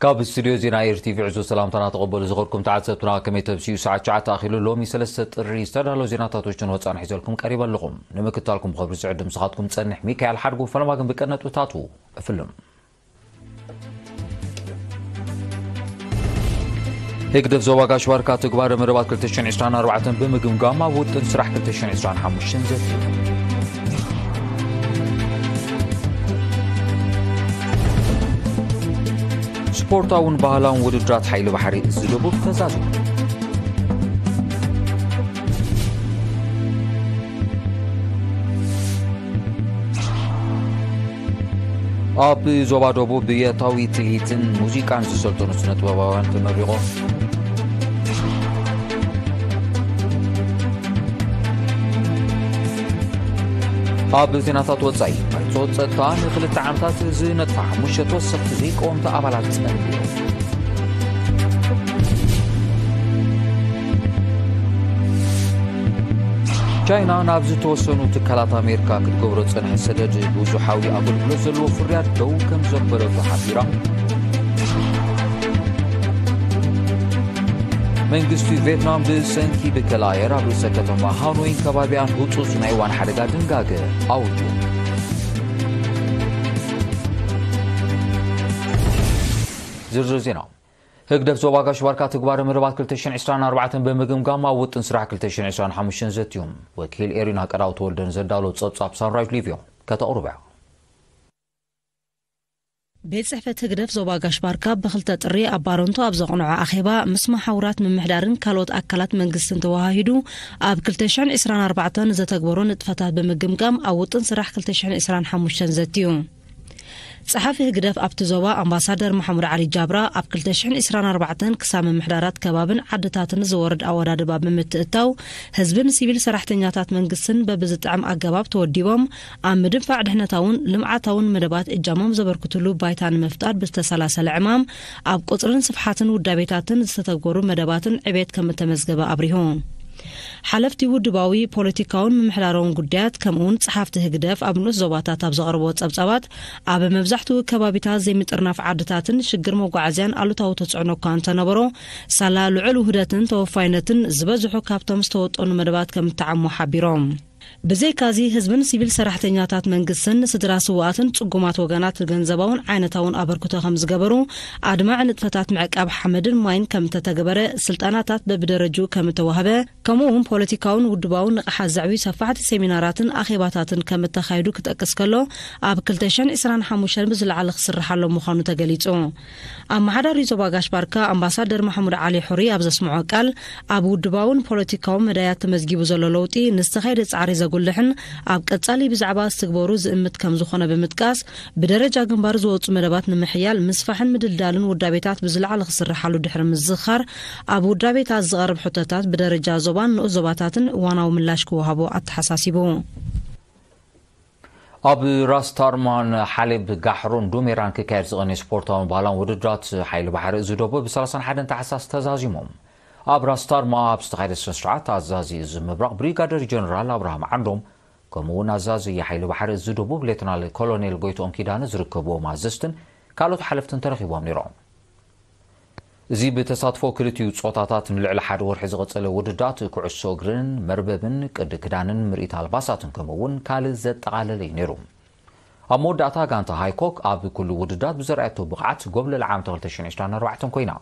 ካብ ስቱድዮ ዜና ኤር ቲ ቪ ዕዙዝ ሰላምታና ተቐበሉ። ዝኸድኩም ተዓዘብትና፣ ከመይ ተምስዩ? ሰዓት ትሽዓተ ኣኺሉ። ሎሚ ሰለስተ ጥሪ ዝተዳለዉ ዜናታት ውሽጥን ወጻእን ሒዘልኩም ቀሪበ ኣለኹም። ንምክትታልኩም ብኽብሪ ዝዕድም፣ ምሳኻትኩም ጸንሕ ሚካኤል ሓድጉ። ፈለማ ግን ብቀነጥብታቱ እፍልም። ህግደፍ ዞባ ጋሽ ባርካ ትግባረ መደባት ክልተ ሽሕን ዕስራን ኣርባዕተን ብምግምጋም፣ ኣብ ውጥን ስራሕ ክልተ ሽሕን ዕስራን ሓሙሽተን ዘትዩ። ስፖርታውን ባህላውን ውድድራት ሓይሊ ባሕሪ እዚ ደቡብ ተዛዚሙ። ኣብ ዞባ ደቡብ ብየታዊ ትልሂትን ሙዚቃን ዝሰልጠኑ ስነ ጥበባውያን ተመሪቖም። ኣብ ዜናታት ወጻኢ፣ ባይቶ ጸጥታ ንኽልተ ዓመታት ዝነጥፋ ሓሙሽተ ተወሰኽቲ ዘይቀወምቲ ኣባላት ጸንቢሩ። ቻይና ናብ ዝተወሰኑ ትካላት ኣሜሪካ ክትገብሮ ዝጸንሐ ሰደድ ብዙሓዊ ኣገልግሎት ዘለዎ ፍርያት ደው ከም ዘበለቶ ሓቢራ። መንግስቲ ቬትናም ብሰንኪ ብከላ ኣየር ኣብ ርእሰ ከተማ ሃኖይን ከባቢኣን ህጹጽ ናይ እዋን ሓደጋ ድንጋገ ኣውጁ። ዝርዝር ዜና። ህግደፍ ዞባ ጋሽ ባርካ ትግባረ መደባት ክልተ ሽሕን ዕስራን ኣርባዕተን ብምግምጋም፣ ኣብ ውጥን ስራሕ ክልተ ሽሕን ዕስራን ሓሙሽተን ዘትዩ። ወኪል ኤሪና ቀዳው ተወልደ ንዘዳሎ ጸብጻብ ሳንራይት ሊቭዮ ከተቕርብ እያ። ቤት ጽሕፈት ህግደፍ ዞባ ጋሽ ባርካ ብክልተ ጥሪ ኣብ ባረንቱ ኣብ ዘቕንዖ ኣኼባ፣ ምስ መሓውራት ምምሕዳርን ካልኦት ኣካላት መንግስትን ተወሃሂዱ፣ ኣብ ክልተ ሽሕን ዕስራን ኣርባዕተን ዘተግበሮ ንጥፈታት ብምግምጋም፣ ኣብ ውጥን ስራሕ ክልተ ሽሕን ዕስራን ሓሙሽተን ዘትዩ። ጸሓፊ ህግደፍ ኣብቲ ዞባ ኣምባሳደር ማሕሙድ ዓሊ ጃብራ፣ ኣብ ክልተ ሽሕን ዕስራን ኣርባዕተን ክሳብ ምምሕዳራት ከባብን ዓድታትን ዝወርድ ኣወዳድባ ብምትእታው፣ ህዝብን ሲቪል ሰራሕተኛታት መንግስትን በብዝጥዕም ኣገባብ ተወዲቦም ኣብ ምድንፋዕ ድሕነታውን ልምዓታውን መደባት እጃሞም ዘበርክትሉ ባይታ ንምፍጣር ብዝተሰላሰለ ዕማም፣ ኣብ ቁጽርን ስፍሓትን ውዳቤታትን ዝተተግበሩ መደባትን ዕቤት ከም እተመዝገበ ኣብሪሁ። ሓለፍቲ ውድባዊ፣ ፖለቲካውን ምምሕዳራውን ጉዳያት፣ ከምኡውን ጸሓፍቲ ህግደፍ ኣብ ንኡስ ዞባታት ኣብ ዘቕርቦ ጸብጻባት፣ ኣብ መብዛሕትኡ ከባቢታት ዘይምጥርናፍ ዓድታትን ሽግር መጓዓዝያን ኣሉታዊ ተጽዕኖ እኳ እንተነበሮ፣ ሳላ ልዑል ውህደትን ተወፋይነትን ዝበዝሑ ካብቶም ዝተወጠኑ መደባት ከም እተዓሙ ሓቢሮም። ብዘይካዚ፣ ህዝብን ሲቪል ሰራሕተኛታት መንግስትን ንስድራ ስውኣትን ጽጉማት ወገናት ገንዘባውን ዓይነታውን ኣበርክቶ ከም ዝገበሩ፣ ኣድማዒ ንጥፈታት ምዕቃብ ሓመድን ማይን ከም እተተግበረ፣ ስልጠናታት በብደረጅኡ ከም እተዋህበ፣ ከምኡ እውን ፖለቲካውን ውድባውን ንቕሓት ዘዕብዩ ሰፋሕቲ ሴሚናራትን ኣኼባታትን ከም እተኻየዱ ክጠቅስ ከሎ፣ ኣብ ክልተ ሽሕን ዕስራን ሓሙሽተን ብዝለዓለ ክስርሓሎም ምዃኑ ተገሊጹ። ኣመሓዳሪ ዞባ ጋሽ ባርካ ኣምባሳደር ማሕሙድ ዓሊ ሑሪ ኣብ ዘስምዖ ቃል፣ ኣብ ውድባውን ፖለቲካውን መዳያት ተመዝጊቡ ዘሎ ለውጢ ንዝተኻየደ ጻዕሪ ዘጉልሕን ኣብ ቀጻሊ ብዛዕባ ዝትግበሩ ዝእምት ከም ዝኾነ ብምጥቃስ፣ ብደረጃ ግንባር ዝወጹ መደባት ንምሕያል ምስፋሕን ምድልዳልን ውዳቤታት ብዝለዓለ ክስርሓሉ ድሕሪ ምዝኻር፣ ኣብ ውዳቤታት ዝቐርብ ሕቶታት ብደረጃ ዞባን ንኡስ ዞባታትን እዋናዊ ምላሽ ክወሃቦ ኣተሓሳሲቡ። ኣብ ራስታርማን ሓሌብ ጋሕሮን ዱሜራን ክካየድ ዝቐነየ ስፖርታውን ባህላውን ውድድራት ሓይሊ ባሕሪ እዚ ደቡብ ብ ሰላሳን ሓደን ታሕሳስ ተዛዚሞም። ኣብ ራስታርማ ኣብ ዝተኻየደ ስነ ስርዓት፣ ኣዛዚ እዚ ምብራቕ ብሪጋደር ጀነራል ኣብርሃም ዓንዶም፣ ከምኡ እውን ኣዛዚ ሓይሊ ባሕሪ እዚ ደቡብ ሌተናል ኮሎኔል ጎይትኦም ኪዳነ ዝርከብዎም ኣዘዝትን ካልኦት ሓለፍትን ተረኺቦም ነይሮም። እዚ ብተሳትፎ ክልቲኡ ጾታታት ንልዕሊ ሓደ ወርሒ ዝቐጸለ ውድዳት ኩዕሶ እግርን መርበብን ቅዲ ክዳንን ምርኢት ኣልባሳትን ከምኡ እውን ካልእ ዘጠቓለለ እዩ ነይሩ። ኣብ መወዳእታ፣ ጋንታ ሃይኮክ ኣብ ኩሉ ውድዳት ብዘርኣየቶ ብቕዓት፣ ጎብለል ዓመተ ክልተ ሽሕን ዕስራን ኣርባዕተን ኮይና።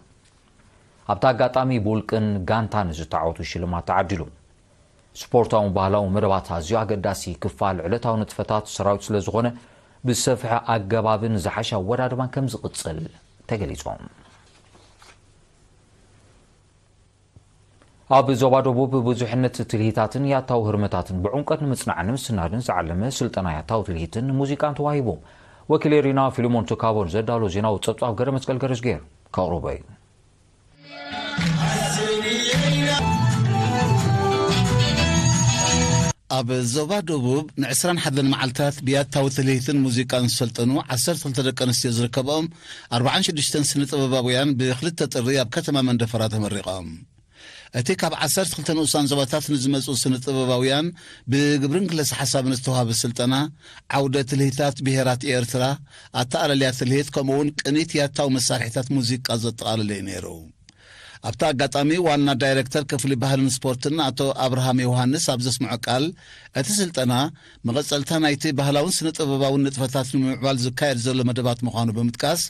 ኣብቲ ኣጋጣሚ፣ ብውልቅን ጋንታን ዝተዓወቱ ሽልማት ተዓዲሉ። ስፖርታውን ባህላውን መደባት ኣዝዩ ኣገዳሲ ክፋል ዕለታዊ ንጥፈታት ሰራዊት ስለ ዝኾነ፣ ብዝሰፍሐ ኣገባብን ዝሓሸ ኣወዳድባን ከም ዝቕጽል ተገሊጹ። ኣብ ዞባ ደቡብ ብዙሕነት ትልሂታትን ያታዊ ህርመታትን ብዕምቀት ንምጽናዕን ንምስናድን ዝዓለመ ስልጠና ያታዊ ትልሂትን ሙዚቃን ተዋሂቡ። ወኪል ኤሪና ፊልሞን ትካቦን ዘዳሎ ዜናዊ ጸብጻብ ገረ መስቀል ገረዝጌር ከቕርቦ እዩ። ኣብ ዞባ ደቡብ ንዕስራን ሓደን መዓልታት ብያታዊ ትልሂትን ሙዚቃን ዝሰልጠኑ ዓሰርተ ክልተ ደቂ ኣንስትዮ ዝርከብኦም ኣርባዓን ሽዱሽተን ስነ ጥበባውያን ብክልተ ጥሪ ኣብ ከተማ መንደፈራ ተመሪቖም። እቲ ካብ ዓሰርተ ክልተ ንኡሳን ዞባታት ንዝመጹ ስነ ጥበባውያን ብግብርን ክለሳ ሓሳብን ዝተዋህበ ስልጠና፣ ዓውደ ትልሂታት ብሄራት ኤርትራ፣ ኣተኣላልያ ትልሂት፣ ከምኡ እውን ቅኒት ያታዊ መሳርሒታት ሙዚቃ ዘጠቓለለ እዩ ነይሩ። ኣብቲ ኣጋጣሚ ዋና ዳይሬክተር ክፍሊ ባህልን ስፖርትን ኣቶ ኣብርሃም ዮሃንስ ኣብ ዘስምዖ ቃል፣ እቲ ስልጠና መቐጸልታ ናይቲ ባህላውን ስነ ጥበባውን ንጥፈታት ንምምዕባል ዝካየድ ዘሎ መደባት ምዃኑ ብምጥቃስ፣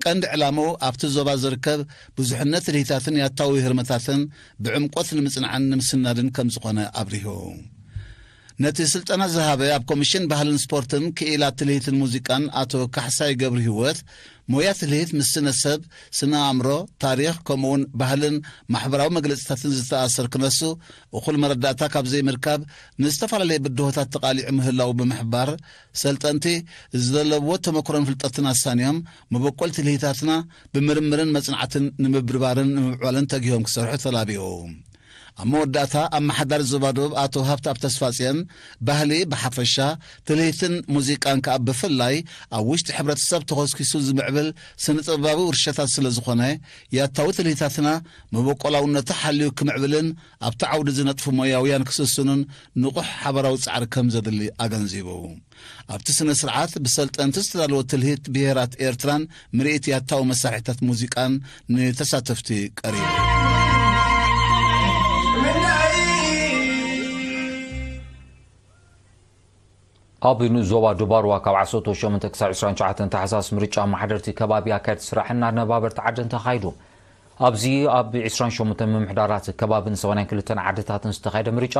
ቀንዲ ዕላምኡ ኣብቲ ዞባ ዝርከብ ብዙሕነት ትልሂታትን ያታዊ ህርመታትን ብዕምቆት ንምጽናዕን ንምስናድን ከም ዝኾነ ኣብሪሁ። ነቲ ስልጠና ዝሃበ ኣብ ኮሚሽን ባህልን ስፖርትን ክኢላ ትልሂትን ሙዚቃን ኣቶ ካሕሳይ ገብረ ህይወት፣ ሞያ ትልሂት ምስ ስነ ሰብ፣ ስነ ኣእምሮ፣ ታሪኽ፣ ከምኡውን ባህልን ማሕበራዊ መግለጽታትን ዝተኣሰር ክነሱ፣ እኹል መረዳእታ ካብ ዘይምርካብ ንዝተፈላለየ ብድሆታት ተቓሊዑ ምህላዉ ብምሕባር፣ ሰልጠንቲ ዘለብዎ ተመክሮን ፍልጠትን ኣሳንዮም፣ መበቆል ትልሂታትና ብምርምርን መጽናዕትን ንምብርባርን ንምምዕባልን ተጊሆም ክሰርሑ ተላቢኡ። ኣብ መወዳእታ፣ ኣመሓዳሪ ዞባ ደቡብ ኣቶ ሃብተኣብ ተስፋጽዮን፣ ባህሊ ብሓፈሻ፣ ትልሂትን ሙዚቃን ከኣ ብፍላይ፣ ኣብ ውሽጢ ሕብረተሰብ ተኾስኪሱ ዝምዕብል ስነ ጥበባዊ ውርሻታት ስለ ዝኾነ፣ ያታዊ ትልሂታትና መበቆላውነቱ ሓልዩ ክምዕብልን ኣብቲ ዓውዲ ዝነጥፉ ሞያውያን ክስስኑን ንቑሕ ሓባራዊ ጻዕሪ ከም ዘድሊ ኣገንዚቡ። ኣብቲ ስነ ስርዓት ብሰልጠንቲ ዝተዳለወ ትልሂት ብሄራት ኤርትራን ምርኢት ያታዊ መሳርሒታት ሙዚቃን ንተሳተፍቲ ቀሪቡ። ኣብ ንኡስ ዞባ ዱባርዋ ካብ ዓሰርተ ሸሞንተ ክሳብ ዕስራን ትሽዓተን ታሕሳስ ምርጫ ኣመሓደርቲ ከባቢ፣ ኣካየድቲ ስራሕን ኣነባበርቲ ዓድን ተኻይዱ። ኣብዚ ኣብ ዕስራን ሸሞንተን ምምሕዳራት ከባብን ሰማንያን ክልተን ዓድታትን ዝተኻየደ ምርጫ፣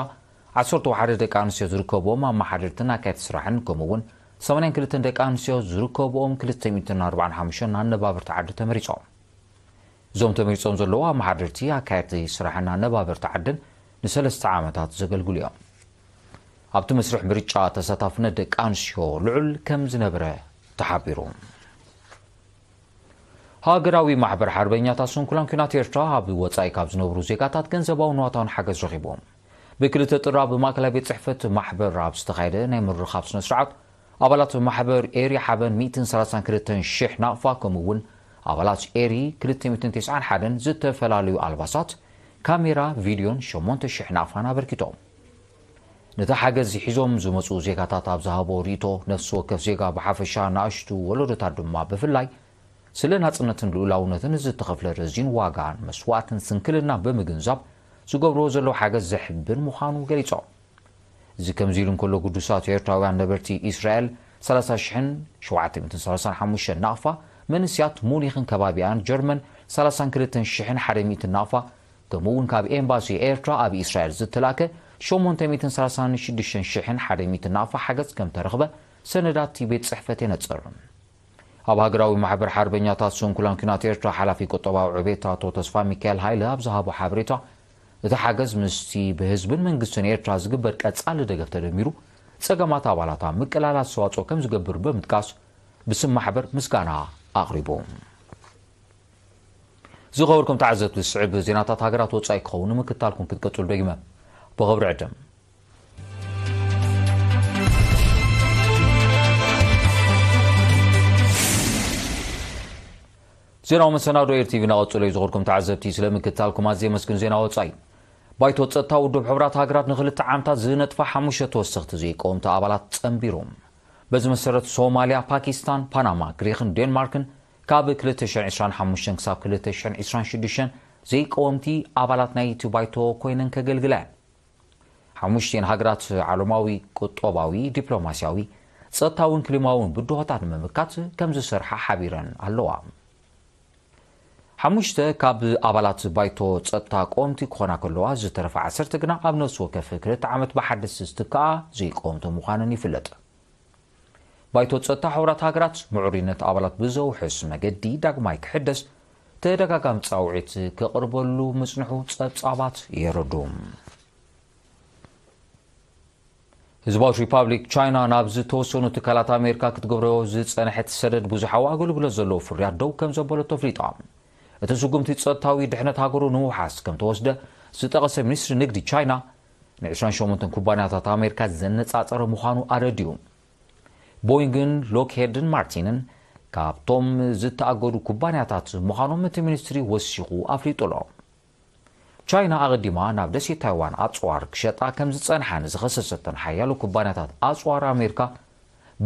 ዓሰርተ ሓደ ደቂ ኣንስትዮ ዝርከብዎም ኣመሓደርትን ኣካየድቲ ስራሕን፣ ከምኡ እውን ሰማንያን ክልተን ደቂ ኣንስትዮ ዝርከብኦም ክልተ ሚእትን ኣርባዓን ሓሙሽተን ኣነባበርቲ ዓዲ ተመሪጾም። እዞም ተመሪጾም ዘለዉ ኣመሓደርቲ፣ ኣካየድቲ ስራሕን ኣነባበርቲ ዓድን ንሰለስተ ዓመታት ዘገልግሉ እዮም። ኣብቲ መስርሕ ምርጫ ተሳታፍነት ደቂ ኣንስትዮ ልዑል ከም ዝነበረ ተሓቢሩ። ሃገራዊ ማሕበር ሓርበኛታት ስንኩላን ኲናት ኤርትራ ኣብ ወጻኢ ካብ ዝነብሩ ዜጋታት ገንዘባውን ንዋታውን ሓገዝ ረኺቡ። ብክልተ ጥሪ ኣብ ማእከላይ ቤት ጽሕፈት ማሕበር ኣብ ዝተኻየደ ናይ ምርኻብ ስነ ስርዓት፣ ኣባላት ማሕበር ኤሪ ሓበን ሚእትን ሰላሳን ክልተን ሽሕ ናቕፋ፣ ከምኡ እውን ኣባላት ኤሪ ክልተ ሚእትን ተስዓን ሓደን ዝተፈላለዩ ኣልባሳት፣ ካሜራ፣ ቪድዮን ሸሞንተ ሽሕ ናቕፋን ኣበርኪቶም። ነቲ ሓገዝ ሒዞም ዝመጹ ዜጋታት ኣብ ዝሃቦ ርእይቶ፣ ነፍሲ ወከፍ ዜጋ ብሓፈሻ፣ ንኣሽቱ ወለዶታት ድማ ብፍላይ፣ ስለ ናጽነትን ልኡላውነትን ዝተኸፍለ ረዚን ዋጋን መስዋእትን ስንክልናን ብምግንዛብ፣ ዝገብርዎ ዘለዉ ሓገዝ ዘሕብን ምዃኑ ገሊጾም። እዚ ከምዚ ኢሉ እንከሎ፣ ግዱሳት ኤርትራውያን ነበርቲ እስራኤል ሰላሳ ሽሕን ሸውዓተ ሚእትን ሰላሳን ሓሙሽተን ናቕፋ፣ መንስያት ሙኒኽን ከባቢኣን ጀርመን ሰላሳን ክልተን ሽሕን ሓደ ሚእትን ናቕፋ፣ ከምኡ እውን ካብ ኤምባሲ ኤርትራ ኣብ እስራኤል ዝተላእከ ሸሞንተ ሚእትን ሰላሳን ሽዱሽተን ሽሕን ሓደ ሚእትን ናቕፋ ሓገዝ ከም ተረኽበ ሰነዳት እቲ ቤት ጽሕፈት የነጽር። ኣብ ሃገራዊ ማሕበር ሓርበኛታት ስንኩላን ኲናት ኤርትራ ሓላፊ ቁጠባዊ ዕቤት ኣቶ ተስፋ ሚካኤል ሃይለ ኣብ ዝሃቦ ሓበሬታ፣ እቲ ሓገዝ ምስቲ ብህዝብን መንግስትን ኤርትራ ዝግበር ቀጻሊ ደገፍ ተደሚሩ፣ ጸገማት ኣባላት ኣብ ምቅላል ኣስተዋጽኦ ከም ዝገብር ብምጥቃስ፣ ብስም ማሕበር ምስጋና ኣቕሪቡ። ዝኸበርኩም ተዓዘብቲ፣ ዝስዕብ ዜናታት ሃገራት ወጻኢ ክኸውን ንምክታልኩም ክትቀጽሉ ደጊመ ብኽብሪ ዕድም። ዜናዊ መሰናዶ ኤር ቲቪ እናቐጸሉ እዩ። ዝኸበርኩም ተዓዘብቲ፣ ስለ ምክታልኩም ኣዝየ የመስግን። ዜና ወጻኢ። ባይቶ ጸጥታ ውድብ ሕቡራት ሃገራት ንኽልተ ዓመታት ዝነጥፋ ሓሙሽተ ተወሰኽቲ ዘይቀወምቲ ኣባላት ጸንቢሩ። በዚ መሰረት፣ ሶማልያ፣ ፓኪስታን፣ ፓናማ፣ ግሪኽን ዴንማርክን ካብ ክልተ ሽሕን ዕስራን ሓሙሽተን ክሳብ ክልተ ሽሕን ዕስራን ሽዱሽተን ዘይቀወምቲ ኣባላት ናይቲ ባይቶ ኮይነን ከገልግላ እየን። ሓሙሽቲኤን ሃገራት ዓለማዊ ቁጠባዊ፣ ዲፕሎማስያዊ፣ ጸጥታውን ክሊማውን ብድሆታት ንምምካት ከም ዝሰርሓ ሓቢረን ኣለዋ። ሓሙሽተ ካብ ኣባላት ባይቶ ጸጥታ ቀወምቲ ክኾና ከለዋ፣ ዝተረፋ ዓሰርተ ግና ኣብ ነፍሲ ወከፍ ክልተ ዓመት ብሓደስቲ ዝትክኣ ዘይቀወምቲ ምዃነን ይፍለጥ። ባይቶ ጸጥታ ሕቡራት ሃገራት ምዕሩይነት ኣባላት ብዘውሕስ መገዲ ዳግማይ ክሕደስ ተደጋጋሚ ጻውዒት ክቕርበሉ ምጽንሑ ጸብጻባት የረዱ። ህዝባዊት ሪፓብሊክ ቻይና ናብ ዝተወሰኑ ትካላት ኣሜሪካ ክትገብሮ ዝጸንሐት ሰደድ ብዙሓዊ ኣገልግሎት ዘለዎ ፍርያት ደው ከም ዘበለቶ ኣፍሊጣ። እቲ ስጉምቲ ጸጥታዊ ድሕነት ሃገሩ ንምውሓስ ከም ተወስደ ዝጠቐሰ ሚኒስትሪ ንግዲ ቻይና፣ ንዕስራን ሸሞንተን ኩባንያታት ኣሜሪካ ዘነጻጸረ ምዃኑ ኣረዲኡ። ቦይንግን ሎክሄድን ማርቲንን ካብቶም ዝተኣገዱ ኩባንያታት ምዃኖም እቲ ሚኒስትሪ ወሲኹ ኣፍሊጡ ኣሎ። ቻይና ኣቐዲማ ናብ ደሴት ታይዋን ኣጽዋር ክሸጣ ከም ዝጸንሓ ንዝኸሰሰተን ሓያሎ ኩባንያታት ኣጽዋር ኣሜሪካ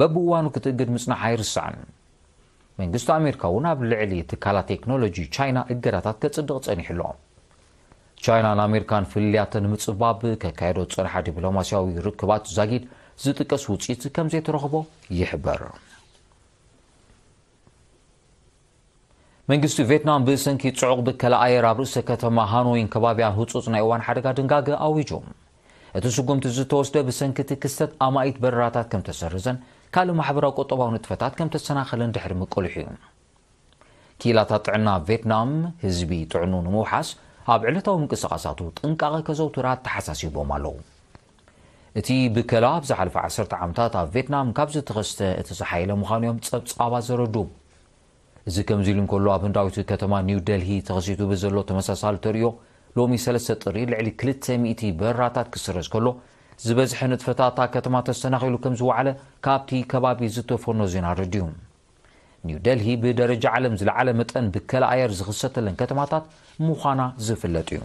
በብእዋኑ ክትእግድ ምጽናሓ ኣይርሳዕን። መንግስቲ ኣሜሪካ እውን ኣብ ልዕሊ ትካላት ቴክኖሎጂ ቻይና እገዳታት ከጽድቕ ጸኒሑ ኣሎ። ቻይናን ኣሜሪካን ፍልልያተን ንምጽባብ ከካየዶ ዝጸንሓ ዲፕሎማስያዊ ርክባት ዛጊድ ዝጥቀስ ውጽኢት ከም ዘይተረኽቦ ይሕበር። መንግስቲ ቬትናም ብሰንኪ ጽዑቕ ብከላ ኣየር ኣብ ርእሰ ከተማ ሃኖይን ከባቢያን ህጹጽ ናይ እዋን ሓደጋ ድንጋገ ኣዊጁ። እቲ ስጉምቲ ዝተወስደ ብሰንኪ እቲ ክስተት ኣማኢት በረራታት ከም ተሰረዘን ካልእ ማሕበራዊ ቁጠባዊ ንጥፈታት ከም ተሰናኸለን ድሕሪ ምቅልሑ እዩ። ክኢላታት ጥዕና ቬትናም ህዝቢ ጥዕኑ ንምውሓስ ኣብ ዕለታዊ ምንቅስቓሳቱ ጥንቃቐ ከዘውትር ኣተሓሳሲቦም ኣለዉ። እቲ ብከላ ኣብ ዝሓለፈ ዓሰርተ ዓመታት ኣብ ቬትናም ካብ ዝተኸስተ እቲ ዝሓየለ ምዃኑ እዮም ጸብጻባት ዘረድኡ። እዚ ከምዚ ኢሉ እንከሎ፣ ኣብ ህንዳዊት ከተማ ኒው ደልሂ ተኸሲቱ ብዘሎ ተመሳሳሊ ተርእዮ ሎሚ ሰለስተ ጥሪ ልዕሊ ክልተ ሚእቲ በረራታት ክስረዝ ከሎ፣ ዝበዝሐ ንጥፈታት እታ ከተማ ተሰናኺሉ ከም ዝወዓለ ካብቲ ከባቢ ዝተፈኖ ዜና ኣረድዩ። ኒው ደልሂ ብደረጃ ዓለም ዝለዓለ መጠን ብከላ ኣየር ዝኽሰተለን ከተማታት ምዃና ዝፍለጥ እዩ።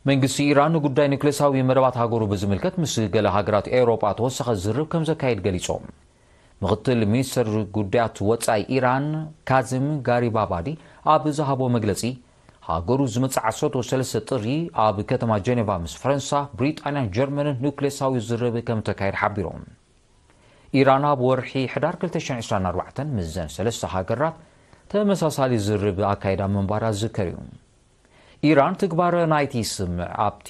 መንግስቲ ኢራን ንጉዳይ ኒውክሌሳዊ መደባት ሃገሩ ብዝምልከት ምስ ገለ ሃገራት ኤውሮጳ ተወሳኺ ዝርብ ከም ዘካየድ ገሊጾም። ምኽትል ሚኒስትር ጉዳያት ወጻኢ ኢራን ካዝም ጋሪባባዲ ኣብ ዝሃቦ መግለጺ፣ ሃገሩ ዝመጽእ ዓሰርተ ሰለስተ ጥሪ ኣብ ከተማ ጀኔቫ ምስ ፈረንሳ፣ ብሪጣንያን ጀርመንን ኒውክሌሳዊ ዝርብ ከም ተካየድ ሓቢሮም። ኢራን ኣብ ወርሒ ሕዳር ክልተ ሽሕን ዕስራን ኣርባዕተን ምስዘን ሰለስተ ሃገራት ተመሳሳሊ ዝርብ ኣካይዳ ምንባራ ዝዝከር እዩ። ኢራን ትግባረ ናይቲ ስምዕ ኣብቲ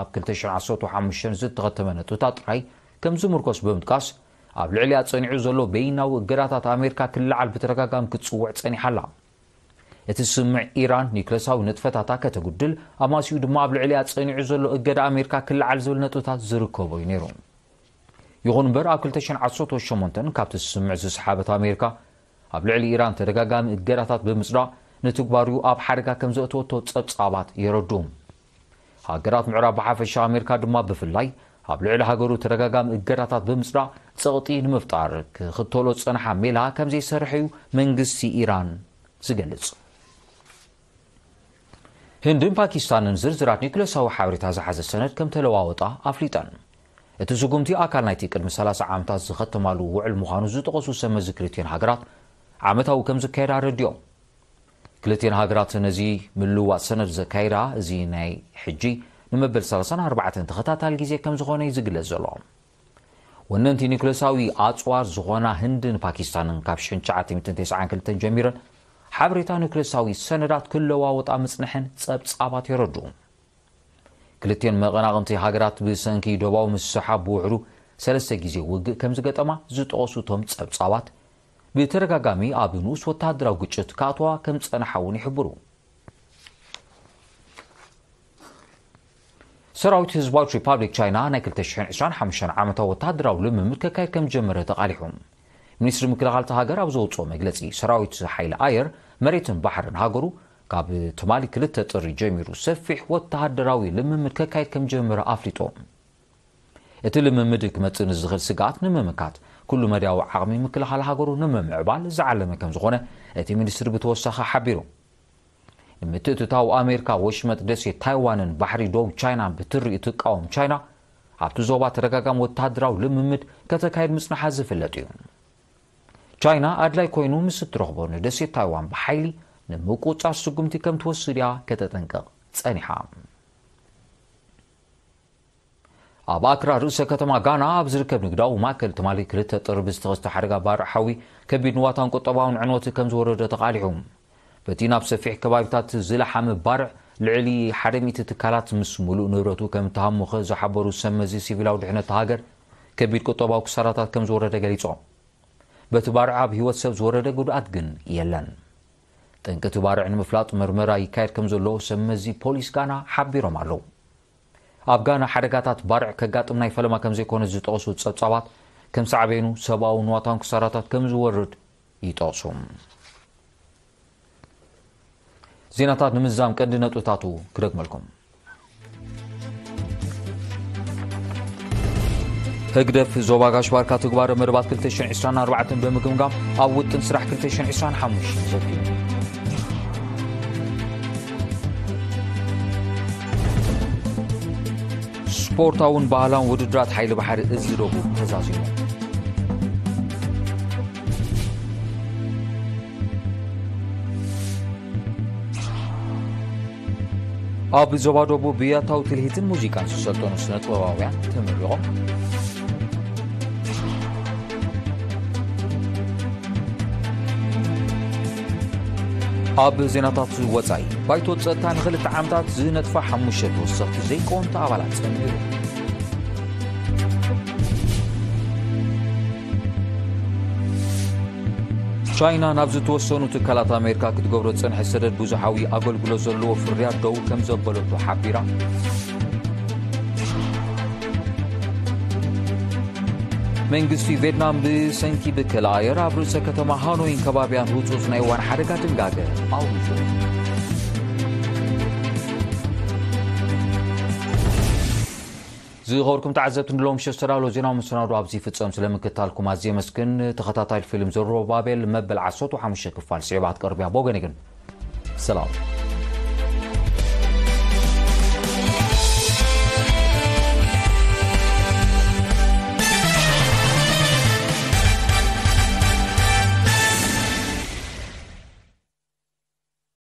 ኣብ ክልተ ሽሕን ዓሰርተ ሓሙሽተን ዝተኸተመ ነጥብታት ጥራይ ከም ዝምርኮስ ብምጥቃስ፣ ኣብ ልዕሊኣ ጸኒዑ ዘሎ በይናዊ እገዳታት ኣሜሪካ ክለዓል ብተደጋጋሚ ክትጽውዕ ጸኒሓ ኣላ። እቲ ስምዕ ኢራን ኒውክሌሳዊ ንጥፈታታ ከተጉድል፣ ኣማሲኡ ድማ ኣብ ልዕሊኣ ጸኒዑ ዘሎ እገዳ ኣሜሪካ ክለዓል ዝብል ነጥብታት ዝርከቦ እዩ ነይሩ። ይኹን እምበር፣ ኣብ ክልተ ሽሕን ዓሰርተ ሸሞንተን ካብቲ ስምምዕ ዝሰሓበት ኣሜሪካ፣ ኣብ ልዕሊ ኢራን ተደጋጋሚ እገዳታት ብምጽዳቕ፣ ንትግባሩ ኣብ ሓደጋ ከም ዘእተወቶ ጸብጻባት የረድኡ። ሃገራት ምዕራብ ብሓፈሻ፣ ኣሜሪካ ድማ ብፍላይ፣ ኣብ ልዕሊ ሃገሩ ተደጋጋሚ እገዳታት ብምጽዳቕ፣ ጸቕጢ ንምፍጣር ክኽተሎ ዝጸንሓ ሜላ ከም ዘይሰርሕ እዩ መንግስቲ ኢራን ዝገልጽ። ህንድን ፓኪስታንን ዝርዝራት ኒውክሌሳዊ ሓበሬታ ዝሓዘ ሰነድ ከም ተለዋወጣ ኣፍሊጠን። እቲ ስጉምቲ ኣካል ናይቲ ቅድሚ ሰላሳ ዓመታት ዝኸተማሉ ውዕል ምዃኑ ዝጠቐሱ ሰብ መዚ ክልቲኤን ሃገራት፣ ዓመታዊ ከም ዝካየድ ኣረዲኦም። ክልቲኤን ሃገራት ነዚ ምልውዋጥ ሰነድ ዘካየዳ፣ እዚ ናይ ሕጂ ንመበል ሰላሳን ኣርባዕተን ተኸታታሊ ግዜ ከም ዝኾነ እዩ ዝግለጽ ዘሎ። ወነንቲ ኒውክሌሳዊ ኣጽዋር ዝኾና ህንድን ፓኪስታንን ካብ ሽሕን ትሽዓተ ሚእትን ተስዓን ክልተን ጀሚረን ሓበሬታ ኒውክሌሳዊ ሰነዳት ክለዋወጣ ምጽንሐን ጸብጻባት የረድኡ። ክልቲኤን መቐናቕንቲ ሃገራት ብሰንኪ ዶባዊ ምስሕሓብ ብውሕዱ ሰለስተ ግዜ ውግእ ከም ዝገጠማ ዝጠቐሱ እቶም ጸብጻባት፣ ብተደጋጋሚ ኣብ ንኡስ ወተሃደራዊ ግጭት ክኣትዋ ከም ዝጸንሓ እውን ይሕብሩ። ሰራዊት ህዝባዊት ሪፓብሊክ ቻይና ናይ ክልተ ሽሕን ዕስራን ሓሙሽተን ዓመታዊ ወተሃደራዊ ልምምድ ከካይድ ከም ዝጀመረ ተቓሊሑ። ሚኒስትሪ ምክልኻል እታ ሃገር ኣብ ዘውፅኦ መግለፂ፣ ሰራዊት ሓይሊ ኣየር፣ መሬትን ባሕርን ሃገሩ ካብ ትማሊ ክልተ ጥሪ ጀሚሩ ሰፊሕ ወተሃደራዊ ልምምድ ከካይድ ከም ዝጀመረ ኣፍሊጡ። እቲ ልምምድ ክመጽእ ንዝኽእል ስግኣት ንምምካት፣ ኩሉ መዳያዊ ዓቕሚ ምክልኻል ሃገሩ ንምምዕባል ዝዓለመ ከም ዝኾነ እቲ ሚኒስትሪ ብተወሳኺ ሓቢሩ። ንምትእትታው ኣሜሪካ ወሽመጥ ደሴት ታይዋንን ባሕሪ ዶብ ቻይናን ብትሪ እትቃወም ቻይና፣ ኣብቲ ዞባ ተደጋጋሚ ወተሃደራዊ ልምምድ ከተካይድ ምጽንሓ ዝፍለጥ እዩ። ቻይና ኣድላይ ኮይኑ ምስ እትረኽቦ ንደሴት ታይዋን ብሓይሊ ንምቁጽጻር ስጉምቲ ከም ትወስድ እያ ከተጠንቅቕ ጸኒሓ። ኣብ ኣክራ ርእሰ ከተማ ጋና ኣብ ዝርከብ ንግዳዊ ማእከል ትማሊ ክልተ ጥሪ ብዝተኸስተ ሓደጋ ባርዕ ሓዊ ከቢድ ንዋታን ቁጠባውን ዕንወት ከም ዝወረደ ተቓሊሑ። በቲ ናብ ሰፊሕ ከባቢታት ዝለሓመ ባርዕ ልዕሊ ሓደ ሚእቲ ትካላት ምስ ሙሉእ ንብረቱ ከም እተሃሞኸ ዝሓበሩ ሰብ መዚ ሲቪላዊ ድሕነት ሃገር፣ ከቢድ ቁጠባዊ ክሳራታት ከም ዝወረደ ገሊጾም። በቲ ባርዕ ኣብ ህይወት ሰብ ዝወረደ ጉድኣት ግን የለን። ጠንቂ እቲ ባርዕ ንምፍላጥ መርመራ ይካየድ ከም ዘሎ ሰብ መዚ ፖሊስ ጋና ሓቢሮም ኣለዉ። ኣብ ጋና ሓደጋታት ባርዕ ከጋጥም ናይ ፈለማ ከም ዘይኮነ ዝጠቐሱ ጸብጻባት፣ ከም ሳዕቤኑ ሰብኣዊ ንዋታን ክሳራታት ከም ዝወርድ ይጠቕሱ። ዜናታት ንምዝዛም ቀንዲ ነጥብታቱ ክደግመልኩም። ህግደፍ ዞባ ጋሽ ባርካ ትግባረ መደባት ክልተ ሽሕን ዕስራን ኣርባዕተን ብምግምጋም ኣብ ውጥን ስራሕ ክልተ ሽሕን ዕስራን ሓሙሽተን ዘትዩ። ስፖርታውን ባህላውን ውድድራት ሓይሊ ባሕሪ እዚ ደቡብ ተዛዚሙ። ኣብ ዞባ ደቡብ ብያታዊ ትልሂትን ሙዚቃን ዝሰልጠኑ ስነ ጥበባውያን ተመሪቖም። ኣብ ዜናታት ወጻኢ፣ ባይቶ ጸጥታ ንኽልተ ዓመታት ዝነጥፋ ሓሙሽተ ተወሰኽቲ ዘይቀወምቲ ኣባላት ጸንቢሩ። ቻይና ናብ ዝተወሰኑ ትካላት ኣሜሪካ ክትገብሮ ዝጸንሐ ሰደድ ብዙሓዊ ኣገልግሎት ዘለዎ ፍርያት ደው ከም ዘበለቶ ሓቢራ። መንግስቲ ቬትናም ብሰንኪ ብከላ ኣየር ኣብ ርእሰ ከተማ ሃኖይን ከባቢያን ህጹጽ ናይ እዋን ሓደጋ ድንጋገ ኣውጁ። ዝኸበርኩም ተዓዘብቲ፣ ንሎም ሸስተዳሎ ዜናዊ መሰናዶ ኣብዚ ይፍጸም። ስለ ምክታልኩም ኣዝየ መስግን። ተኸታታሊ ፊልም ዘሩባቤል መበል ዓሰርተ ሓሙሽተ ክፋል ስዒባ ክትቀርብ እያ። ብወገነይ ግን ሰላም።